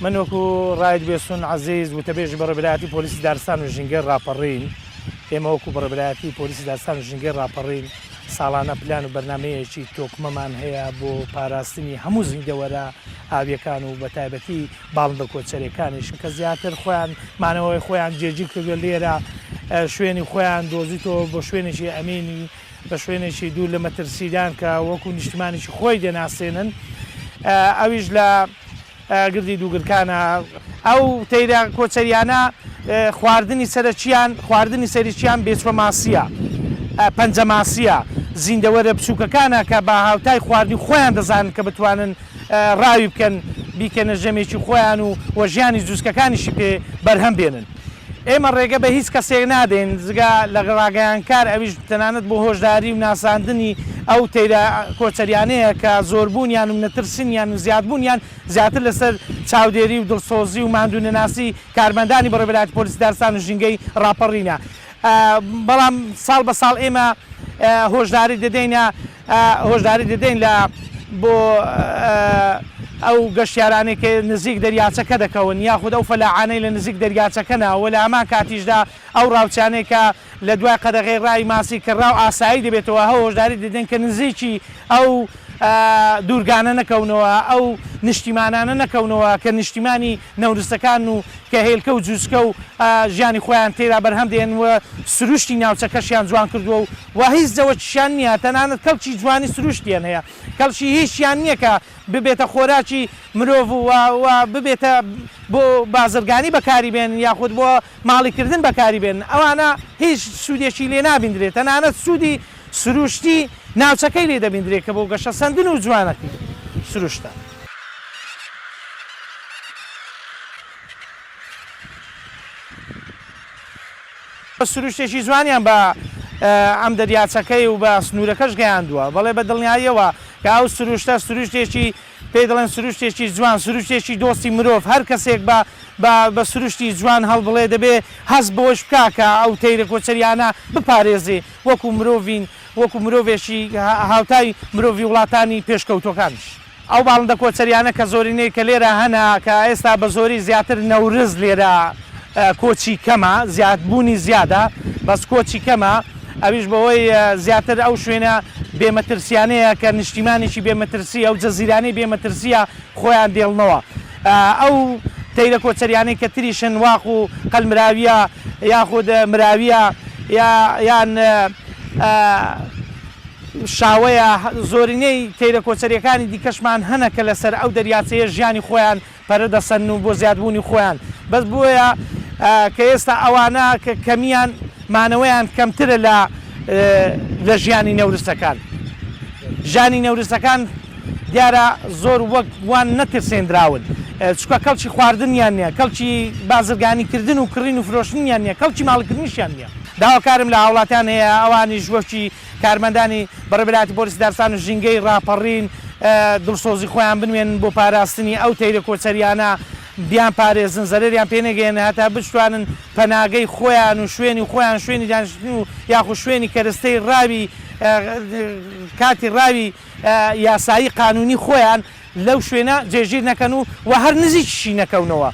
من وەکو ڕائید بێسون عەزیز وتەبێژی بەڕێوەبەرایەتی پۆلیسی دارستان و ژینگەی ڕاپەڕین، ئێمە وەکو بەڕێوەبەرایەتی پۆلیسی دارستان و ژینگەی ڕاپەڕین ساڵانە پلان و بەرنامەیەکی تۆکمەمان هەیە بۆ پاراستنی هەموو زیندەوەرە ئاوییەکان و بەتایبەتی باڵندە کۆچەرەکانیش کە زیاتر خۆیان مانەوەی خۆیان جێگیر کردووە لێرە شوێنی خۆیان دۆزیتەوە بۆ شوێنێکی ئەمینی بە شوێنێکی دوور لە مەترسیدان کە وەکو نیشتمانێکی خۆی دەناسێنن ئەویش لە گردی دووگرکانە. ئەو تەیرە کۆچەریانە خواردنی سەرەکییان خواردنی سەرەکییان بێچوە ماسییە، پەنجە ماسییە، زیندەوەرە بچووکەکانە کە بە هاوتای خواردنی خۆیان دەزانن کە بتوانن ڕاوی بکەن بیکەنە ژەمێکی خۆیان و و ژیانی جوچکەکانیشی پێ بەرهەم بێنن. ئێمە ڕێگە بە هیچ کەسێک نادەین جگە لە ڕاگەیانکار ئەویش تەنانەت بۆ هۆشداری و ناساندنی ئەو تەیرە کۆچەریانەیە کە زۆربوونیان و نەترسنیان و زیادبوونیان زیاتر لەسەر چاودێری و دڵسۆزی و ماندوونەناسی کارمەندانی بەڕێوەبەرایەتی پۆلیسی دارستان و ژینگەی ڕاپەڕینە بەڵام ساڵ بە ساڵ ئێمە هۆشداری دەدەینە هۆشداری دەدەین لە بۆ ئەو گەشتیارانەی کە نزیک دەریاچەکە دەکەون یاخود ئەو فەلاعانەی لە نزیک دەریاچەکەنە و لە هەمان کاتیشدا ئەو ڕاوچیانەی کە لە دوای قەدەغەی ڕاوی ماسی کە ڕاو ئاسایی دەبێتەوە هەو هۆشداری دەدەین کە نزیکی ئەو دوورگانە نەکەونەوە ئەو نیشتیمانانە نەکەونەوە کە نیشتیمانی نەورسەکان و کە هێلکە و جوچکە و ژیانی خۆیان تێدا بەرهەم دێنن و سروشتی ناوچەکەشیان جوان کردووە و و هیچ زەوەکیشیان نییە تەنانەت کەڵکی جوانی سروشتیان هەیە کەڵکی هیچیان نییە کە ببێتە خۆراکی مرۆڤ و و ببێتە بۆ بازرگانی بەکاری بێنن یاخود بۆ ماڵی کردن بەکاری بێنن ئەوانە هیچ سوودێکی لێ نابیندرێت تەنانەت سوودی سروشتی ناوچەکەی لێ دەبیندرێت کە بۆ گەشەسەندن و جوانەکی سروشتە. سروشتێکی جوانیان بە ئەم دەریاچەکەی و بە سنوورەکەش گەیاندووە. بەڵێ بە دڵنیاییەوە کە ئەو سروشتە سروشتێکی پێی دەڵێن سروشتێکی جوان، سروشتێکی دۆستی مرۆڤ، هەر کەسێک بە بە بە سروشتی جوان هەڵبڵێ دەبێ هەست بەوەش بکا کە ئەو تەیرە کۆچەریانە بپارێزێ وەکوو مرۆڤین وەکوو مرۆڤێکی هاوتای مرۆڤی وڵاتانی پێشکەوتووەکانیش. ئەو باڵندە کۆچەریانە کە زۆرینەی کە لێرە هەنە کە ئێستا بە زۆری زیاتر نەورز لێرە کۆچی کەمە زیاد بوونی زیادە بەس کۆچی کەمە ئەویش بەوەی زیاتر ئەو شوێنە بێ مەترسیانەیە کە نیشتیمانێکی بێ مەترسی ئەو جەزیرانەی بێ مەترسیە خۆیان دێڵنەوە ئەو تەیرە کۆچەریانەی کە تریشن واق و قەلمراویە یاخود مراویە یا یان شاوەیە، زۆرینەی تەیرە کۆچەرییەکانی دیکەشمان هەنە کە لەسەر ئەو دەریاچەیە ژیانی خۆیان پەرە دەسەنن و بۆ زیادبوونی خۆیان بەس بۆیە کە ئێستا ئەوانە کە کەمیان مانەوەیان کەمترە لە لە ژیانی نەورسەکان ژانی نەورسەکان دیارە زۆر وەک وان نەترسێندراون چونکە کەڵکی خواردنیان نییە کەڵکی بازرگانی کردن و کڕین و فرۆشتنیان نییە کەڵکی ماڵکردنیشیان نییە داواکارم لە هاوڵاتیان هەیە ئەوانیش وەکی کارمەندانی بەڕێوەبەرایەتی پۆلیسی دارستان و ژینگەی ڕاپەڕین دڵسۆزی خۆیان بنوێنن بۆ پاراستنی ئەو تەیرە کۆچەریانە بیانپارێزن زەرەریان پێ نەگەیەنن هەتا بتوانن پەناگەی خۆیان و شوێنی خۆیان شوێنی دانیشتن و یاخود شوێنی کەرەستەی ڕاوی کاتی ڕاوی یاسایی قانونی خۆیان لەو شوێنە جێگیر نەکەن و و هەر نزیکیشی نەکەونەوە.